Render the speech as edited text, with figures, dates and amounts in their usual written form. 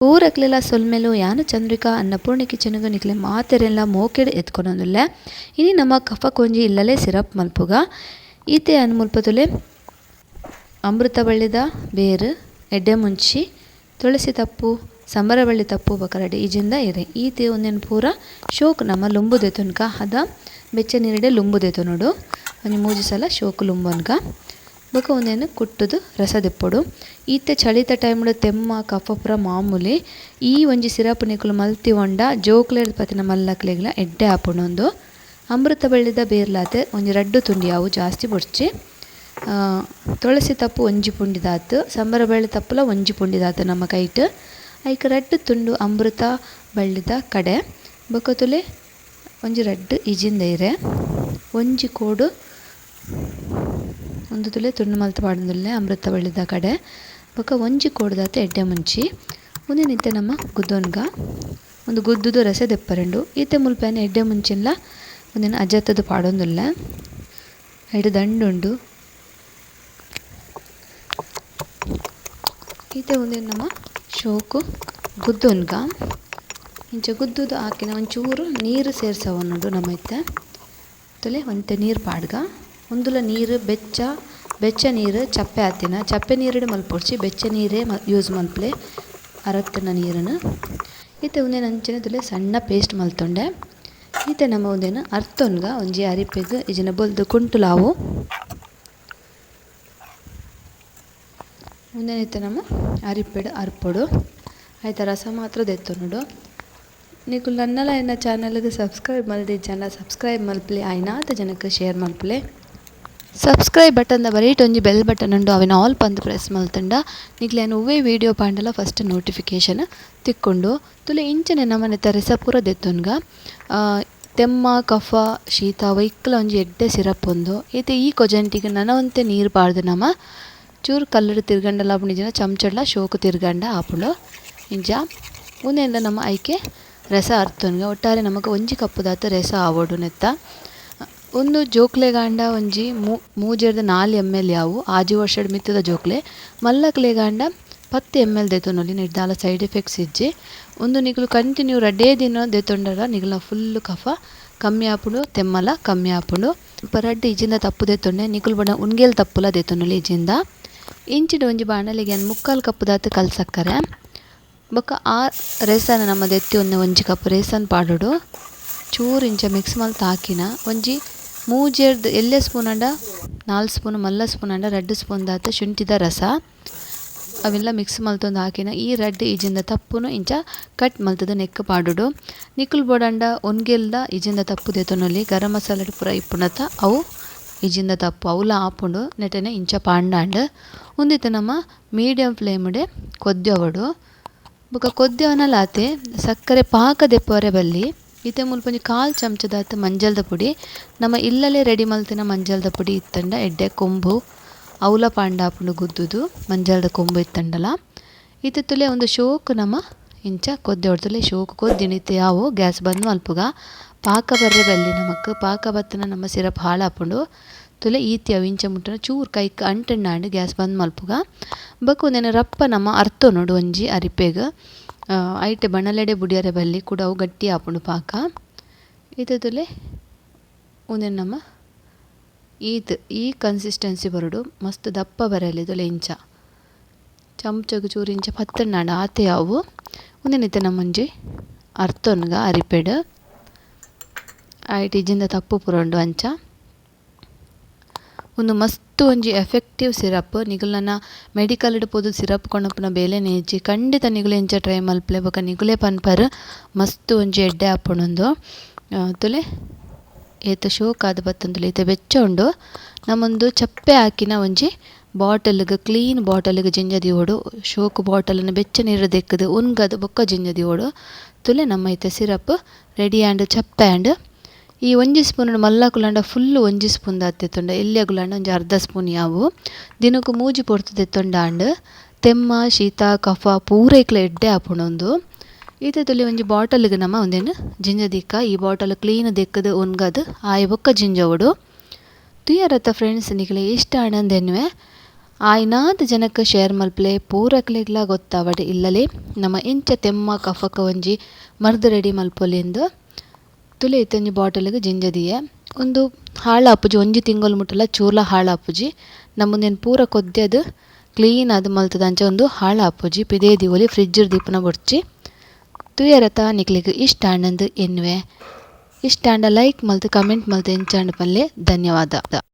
ಊರಕ್ಲೆಲ ಸೊಲ್ಮೆಲು ಯಾನು ಚಂದ್ರಿಕಾ ಅನ್ನಪೂರ್ಣ ಕಿಚನ್ಗ್ ನಿಕ್ಲೆ ಮಾತೆರೆನ್ಲ ಮೋಕೆಡ್ ಎತ್ಕೊನೊಂದುಲ್ಲೆ. ಇನಿ ನಮ ಕಫ ಕೊಂಜಿ ಇಲ್ಲಲೆ ಸಿರಪ್ ಮಲ್ಪುಗ. ಈತೆ ಯಾನ್ ಮುಲ್ಪ ತೂಲೆ ಅಮೃತ ಬಳ್ಳಿದ ಬೇರ್, ಎಡ್ಡೆ ಮುಂಚಿ, ತುಳಸಿ ತಪ್ಪು, ಸಂಬರಬಳ್ಳಿ ತಪ್ಪು ಬೊಕ ರಡ್ಡ್ ಇಜಿಂದ ಇರೆ. ಈತೆ ಉಂದೆನ್ ಪೂರ ಶೋಕ್ ನಮ ಲುಂಬು ದೆತೊನ್ಕ ಹದ ಬೆಚ್ಚ ನೀರ್ಡೆ ಲುಂಬು ದೆತೊನೊಡು. ಒಂಜಿ ಮೂಜಿ ಸಲ ಶೋಕ್ ಲುಂಬೊನ್ಕ. ಬೊಕ ಉಂದೆನ್ ಕುಟ್ಟುದು ರಸ ದೆಪ್ಪೊಡು. ಈತೆ ಚಳಿತ ಟೈಮ್ಡ್ ತೆಮ್ಮ ಕಫ ಪೂರ ಮಾಮೂಲಿ. ಈ ಒಂಜಿ ಸಿರಪ್ ನಿಕುಲು ಮಲ್ತಿ ಒಂಡ ಜೋಕ್ಲೆರ್ದ್ ಪತಿನ ಮಲ್ಲಕ್ಲೆಗ್ಲ ಎಡ್ಡೆ ಆಪುಂಡು ಉಂದು. ಅಮೃತ ಬಳ್ಳಿದ ಬೇರ್ಲಾತೆ ಒಂಜಿ ರಡ್ಡ್ ತುಂಡಿ ಅವು ಜಾಸ್ತಿ ಬೊಡ್ಚಿ. ತುಳಸಿ ತಪ್ಪು ಒಂಜಿ ಪುಂಡಿದಾತ್, ಸಂಬರ ಬಳ್ಳಿ ತಪ್ಪುಲ ಒಂಜಿ ಪುಂಡಿದಾತ್ ನಮ್ಮ ಕೈಟ್. ಐಕ್ ರಡ್ಡ್ ತುಂಡು ಅಮೃತ ಬಳ್ಳಿದ ಕಡೆ. ಬೊಕ ತುಲೆ ಒಂಜಿ ರಡ್ಡ್ ಇಜಿಂದ ಇರೆ. ಒಂಜಿ ಕೋಡು ಒಂದು ತುಲೆ ತುಂಡು ಮಲ್ತ್ ಪಾಡೊಂದುಲ್ಲೆ ಅಮೃತ ಬಳ್ಳಿದ ಕಡೆ. ಬೊಕ ಒಂಜಿ ಕೋಡುದಾತ್ ಎಡ್ಡೆ ಮುಂಚಿ. ಉಂದೆನ್ ಇತ್ತೆ ನಮ ಗುದ್ದೊನ್ಗ. ಉಂದು ಗುದ್ದುದು ರಸ ದೆಪ್ಪರುಂಡು. ಇತ್ತೆ ಮುಲ್ಪ ಯಾನ್ ಎಡ್ಡೆ ಮುಂಚಿನ್ಲ ಉಂದೆನ್ ಅಜತ್ತದ್ ಪಾಡೊಂದುಲ್ಲೆ. ಐಟ್ ದಂಡುಂಡು. ಇತ್ತೆ ಉಂದೆನ್ ನಮ ಶೋಕು ಗುದ್ದೊನ್ಗ. ಇಂಚ ಗುದ್ದುದು ಆಕಿನ ಒಂಚೂರು ನೀರು ಸೇರ್ಸವೊನುಂಡು ನಮ ಇತ್ತೆ. ತುಲೆ ಒಂತೆ ನೀರು ಪಾಡ್ಗ. ಉಂದುಲ ನೀರು ಬೆಚ್ಚ ಬೆಚ್ಚ ನೀರು ಚಪ್ಪೆ ಆತಿನ. ಚಪ್ಪೆ ನೀರುಡು ಮಲ್ಪೊಡ್ಚಿ ಬೆಚ್ಚ ನೀರೇ ಯೂಸ್ ಮಲ್ಪಲೆ ಅರತ್ತಿನ ನೀರನ್ನು. ಇತ್ತೆ ಉಂದೆನ್ ಅಂಚನೆ ತುಲೆ ಸಣ್ಣ ಪೇಸ್ಟ್ ಮಲ್ತೊಂಡೆ. ಇತ್ತೆ ನಮ ಉಂದೆನ್ ಅರ್ತೊನ್ಗ ಒಂಜಿ ಅರಿಪೆಗ್ ಇಜಿನ ಬೊಲ್ದು ಕುಂಟುಲಾವು. ಉಂದೆನ್ ಇತ್ತೆ ನಮ ಅರಿಪೆಡ್ ಅರ್ಪೊಡು. ಐತ ರಸ ಮಾತ್ರ ದೆತ್ತೊನುಡು. ನಿಕುಲು ನನ್ನಲ ಎನ್ನ ಚಾನಲ್ಗ್ ಸಬ್ಸ್ಕ್ರೈಬ್ ಮಲ್ದಿಜ್ಜಂಡ ಸಬ್ಸ್ಕ್ರೈಬ್ ಮಲ್ಪಲೆ, ಆಯಿನಾತ್ ಜನಕ್ ಶೇರ್ ಮಲ್ಪಲೆ. ಸಬ್ಸ್ಕ್ರೈಬ್ ಬಟನ್ ದ ಬರೀಟ್ ಒಂಜಿ ಬೆಲ್ ಬಟನ್ ಉಂಡು, ಅವೆನ್ ಆಲ್ ಪಂದ್ ಪ್ರೆಸ್ ಮಲ್ತುಂಡ ನಿಕ್ಲೆ ಯಾನ್ ಒವ್ವೆ ವೀಡಿಯೋ ಪಾಂಡಲ ಫಸ್ಟ್ ನೋಟಿಫಿಕೇಶನ್ ತಿಕ್ಕುಂಡು. ತುಲೆ ಇಂಚನೆ ನಮನೆತ ರಸ ಪೂರ ದೆತ್ತೊನ್ಗ. ತೆಮ್ಮ ಕಫ ಶೀತ ವೈಕ್ಲ ಒಂಜಿ ಎಡ್ಡೆ ಸಿರಪ್ ಉಂದು. ಇತ್ತೆ ಈ ಕೊಜಂಟಿಗ್ ನನ ಒಂತೆ ನೀರು ಪಾಡ್ದ್ ನಮ ಚೂರು ಕಲ್ಲುಡು ತಿರ್ಗಂಡಲ ಆಪುಂಡು ಇಜ್ಜಿಂಡ ಚಮಚಡ್ಲ ಶೋಕು ತಿರ್ಗಂಡ ಆಪುಂಡು. ಇಂಚ ಉಂದೆನ್ಲ ನಮ ಐಕೆ ರಸ ಅರ್ತೊನ್ಗ. ಒಟ್ಟಾರೆ ನಮಕ್ ಒಂಜಿ ಕಪ್ಪುದಾತ್ ರಸ ಆವೊಡು ನೆತ್ತ. ಉಂದು ಜೋಕ್ಲೆಗಾಂಡ ಒಂಜಿ ಮೂಜೆರ್ದ್ 4 ಎಮ್ ಎಲ್ ಯಾವು 6 ವರ್ಷಡ್ ಮಿತ್ತದ ಜೋಕ್ಲೆ. ಮಲ್ಲಕ್ಲೆಗಾಂಡ 10 ಎಮ್ ಎಲ್ ದೆತೊನೊಲಿ ನೆಟ್ ದಾಲ ಸೈಡ್ ಎಫೆಕ್ಟ್ಸ್ ಇಜ್ಜಿ. ಉಂದು ನಿಕುಲು ಕಂಟಿನ್ಯೂ ರಡ್ಡೇ ದಿನ ದೆತೊಂಡಲ ನಿಕಲ್ನ ಫುಲ್ ಕಫ ಕಮ್ಮಿ ಆಪುಂಡು, ತೆಮ್ಮಲ ಕಮ್ಮಿ ಆಪುಂಡು. ರಡ್ಡ್ ಇಜಿಂದ ತಪ್ಪು ದೆತೊಂಡೆ ನಿಕುಲು ಬೊಡ ಉನ್ಗೇಲ್ ತಪ್ಪುಲ ದೆತೊನೊಲಿ ಇಜಿಂದ. ಇಂಚಿಡ್ ಒಂಜಿ ಬಾಣಲೆಗೆ ಯಾನ್ 3/4 ಕಪ್ಪುದಾತ್ ಕಲ್ ಸಕ್ಕರೆ ಬೊಕ ಆ ರೇಸನ್ ನಮ ದೆತ್ತಿ ಒಂಜಿ ಒಂಜಿ ಕಪ್ ರೇಸನ್ ಪಾಡೊಡು. ಚೂರು ಇಂಚ ಮಿಕ್ಸ್ ಮಲ್ತ್ ಹಾಕಿನ ಒಂಜಿ ಮೂಜೆರ್ದ್ ಎಲ್ಯ ಸ್ಪೂನ್ ಆಂಡ 4 ಸ್ಪೂನ್, ಮಲ್ಲ ಸ್ಪೂನ್ ಆಂಡ 2 ಸ್ಪೂನ್ ದಾತ್ ಶುಂಠಿದ ರಸ ಅವೆಲ್ಲ ಮಿಕ್ಸ್ ಮಲ್ತೊಂದು ಹಾಕಿನ ಈ ರಡ್ಡ್ ಇಜಿಂದ ತಪ್ಪುನು ಇಂಚ ಕಟ್ ಮಲ್ತದ ನೆಕ್ ಪಾಡೊಡು. ನಿಕುಲು ಬೋಡಂಡ ಒನ್ಗೆಲ್ದ ಇಜಿಂದ ತಪ್ಪು ದೆತೊನೊಲಿ. ಗರಂ ಮಸಾಲೆ ಪೂರ ಇಪ್ಪುನತ ಅವು ಇಜಿಂದ ತಪ್ಪು ಅವುಲ ಆಪುಂಡು. ನೆಟನೆ ಇಂಚ ಪಾಂಡಾಂಡ್ ಉಂದಿತ್ತೆ ನಮ ಮೀಡಿಯಂ ಫ್ಲೇಮ್ಡೆ ಕೊದ್ಯವಡು. ಬೊಕ ಕೊದ್ಯವನಲಾತೆ ಸಕ್ಕರೆ ಪಾಕ ದೆಪ್ಪರೆ ಬಲ್ಲಿ. ಇತ್ತೆ ಮುಲ್ಪ ಒಂಜಿ 1/4 ಚಮಚದಾತ್ ಮಂಜಲ್ದ ಪುಡಿ, ನಮ ಇಲ್ಲಲೆ ರೆಡಿ ಮಲ್ತಿನ ಮಂಜಲ್ದ ಪುಡಿ ಇತ್ತಂಡ ಎಡ್ಡೆ ಕೊಂಬು ಅವುಲ ಪಾಂಡ ಆಪುಂಡು ಗುದ್ದುದು ಮಂಜಲ್ದ ಕೊಂಬು ಇತ್ತಂಡಲ. ಇತ್ತೆ ತುಲೆ ಒಂದು ಶೋಕ್ ನಮ ಇಂಚ ಕೊದ್ದೆವಡ್ತುಲೆ ಶೋಕ್ ಕೊದ್ದಿನ ಇತ್ತೆ ಯಾವು ಗ್ಯಾಸ್ ಬಂದ್ ಮಲ್ಪುಗ. ಪಾಕ ಬರ್ರೆ ಬಲ್ಲಿ ನಮಕ್, ಪಾಕ ಬತ್ತನ ನಮ್ಮ ಸಿರಪ್ ಹಾಳಾಪುಂಡು. ತುಲೆ ಈತಿ ಅವು ಇಂಚ ಮುಟ್ಟನ ಚೂರು ಕೈಕ್ ಅಂಟಣ್ಣಾಂಡ್ ಗ್ಯಾಸ್ ಬಂದ್ ಮಲ್ಪುಗ. ಬೊಕ ಉಂದೆನ್ ರಪ್ಪ ನಮ ಅರ್ತೊನೊಡು ಒಂಜಿ ಅರಿಪೆಗ್. ಐಟೆ ಬಣಲೆಡೆ ಬುಡಿಯರೆ ಬಲ್ಲಿ ಕೂಡ ಅವು ಗಟ್ಟಿ ಆಪುಂಡು ಪಾಕ. ಇತ್ತೆ ತುಲೆ ಉಂದೆನ್ ನಮ ಈತ್ ಈ ಕನ್ಸಿಸ್ಟೆನ್ಸಿ ಬರೊಡು, ಮಸ್ತ್ ದಪ್ಪ ಬರಲಿ ತುಲೆ ಇಂಚ ಚಮಚಗ್ ಚೂರು ಇಂಚ ಪತ್ತಣ್ಣಾಂಡ್ ಆತೆ ಅವು. ಉಂದೆನ್ ಇತ್ತೆ ನಮ ಒಂಜಿ ಅರ್ತೊನ್ಗ ಅರಿಪೆಡ್. ಐಟ್ ಇಜಿಂದ ತಪ್ಪು ಪೂರ ಉಂಡು ಅಂಚ. ಉಂದು ಮಸ್ತ್ ಒಂಜಿ ಎಫೆಕ್ಟಿವ್ ಸಿರಪ್. ನಿಕುಲು ನನ ಮೆಡಿಕಲ್ ಡ್ ಪೋದು ಸಿರಪ್ ಕೊನೊಪುನ ಬೇಲೆನೇ ಇಜ್ಜಿ. ಖಂಡಿತ ನಿಕುಲು ಇಂಚ ಟ್ರೈ ಮಲ್ಪಲೆ ಬೊಕ ನಿಕುಲೇ ಪನ್ಪರ್ ಮಸ್ತ್ ಒಂಜಿ ಎಡ್ಡೆ ಆಪುಂಡು. ತುಲೆ ಏತ್ ಶೋಕ್ ಆದ್ ಬತ್ತೊಂದುಲ್ಲೆ. ಇತ್ತೆ ಬೆಚ್ಚ ಉಂಡು. ನಮೊಂದು ಚಪ್ಪೆ ಹಾಕಿನ ಒಂಜಿ ಬಾಟಲ್ಗ್ ಕ್ಲೀನ್ ಬಾಟಲ್ಗ್ ಜಿಂಜ ದೀವೊಡು. ಶೋಕ್ ಬಾಟಲ್ನ್ ಬೆಚ್ಚ ನೀರು ದೆಕ್ಕುದು ಉನ್ಗದ್ ಬೊಕ್ಕ ಜಿಂಜ ದೀವೊಡು. ತುಲೆ ನಮ್ಮ ಇತ್ತೆ ಸಿರಪ್ ರೆಡಿ ಆಂಡ್, ಚಪ್ಪೆ ಆಂಡ್. ಈ ಒಂಜಿ ಸ್ಪೂನ್ ಮಲ್ಲ ಕುಲಾಂಡ ಫುಲ್ ಒಂಜಿ ಸ್ಪೂನ್ ದಾತ್ ದೆತ್ತೊಂಡ, ಎಲ್ಯ ಕುಲಾಂಡ ಒಂಜಿ ಅರ್ಧ ಸ್ಪೂನ್ ಯಾವು. ದಿನಕ್ಕು ಮೂಜಿ ಪೊರ್ತು ದೆತ್ತೊಂಡ ಆಂಡ್ ತೆಮ್ಮ ಶೀತ ಕಫ ಪೂರೈಕ್ಲ ಎಡ್ಡೆ ಆಪುಂಡು ಉಂದು. ಇತ್ತೆ ತುಲಿ ಒಂಜಿ ಬಾಟಲ್ಗ್ ನಮ ಉಂದೆನ್ ಜಿಂಜ ದಿಕ್ಕ. ಈ ಬಾಟಲ್ ಕ್ಲೀನ್ ದೆಕ್ಕುದು ಉನ್ಗದ್ ಆಯಿ ಬೊಕ್ಕ ಜಿಂಜವೊಡು. ತುಯರತ್ತ ಫ್ರೆಂಡ್ಸ್ ನಿಕಲೆ ಇಷ್ಟ ಆಂಡ್ ಅಂದೆನ್ನುವೆ. ಆಯಿನಾತ್ ಜನಕ್ ಶೇರ್ ಮಲ್ಪುಲೆ ಪೂರಕ್ಲೆಗ್ಲ ಗೊತ್ತಾವಡ್ ಇಲ್ಲಲೆ ನಮ ಇಂಚ ತೆಮ್ಮ ಕಫಕ ಒಂಜಿ ಮರ್ದ್ ರೆಡಿ ಮಲ್ಪೊಲಿಂದ್. ತೂಲೆ ಇತ್ತೆ ಒಂಜಿ ಬಾಟಲ್ ಗ್ ಜಿಂಜದಿಯೆ. ಉಂದು ಹಾಳಾಪುಜಿ ಒಂಜಿ ತಿಂಗೊಲು ಮುಟ್ಟಲ ಚೂರ್ಲ ಹಾಳಾಪುಜಿ. ನಮ ಉಂದೆನ್ ಪೂರ ಕೊದ್ಯದ್ ಕ್ಲೀನ್ ಆದ್ ಮಲ್ತುದು ಅಂಚ ಉಂದು ಹಾಳಾಪುಜಿ ಪಿದಯಿ ದೀವೊಲಿ ಫ್ರಿಡ್ಜ್ ಡ್ ದೀಪುನ ಬೊಡ್ಚಿ. ತೂಯರತ ನಿಕ್ಲೆಗ್ ಇಷ್ಟ ಆಂಡ್ಂದ್ ಎನ್ನುವೆ. ಇಷ್ಟ ಆಂಡ ಲೈಕ್ ಮಲ್ತ್ ಕಮೆಂಟ್ ಮಲ್ತ್ ಎಂಚಾಂಡ್ ಪನ್ಲೆ ಧನ್ಯವಾದ.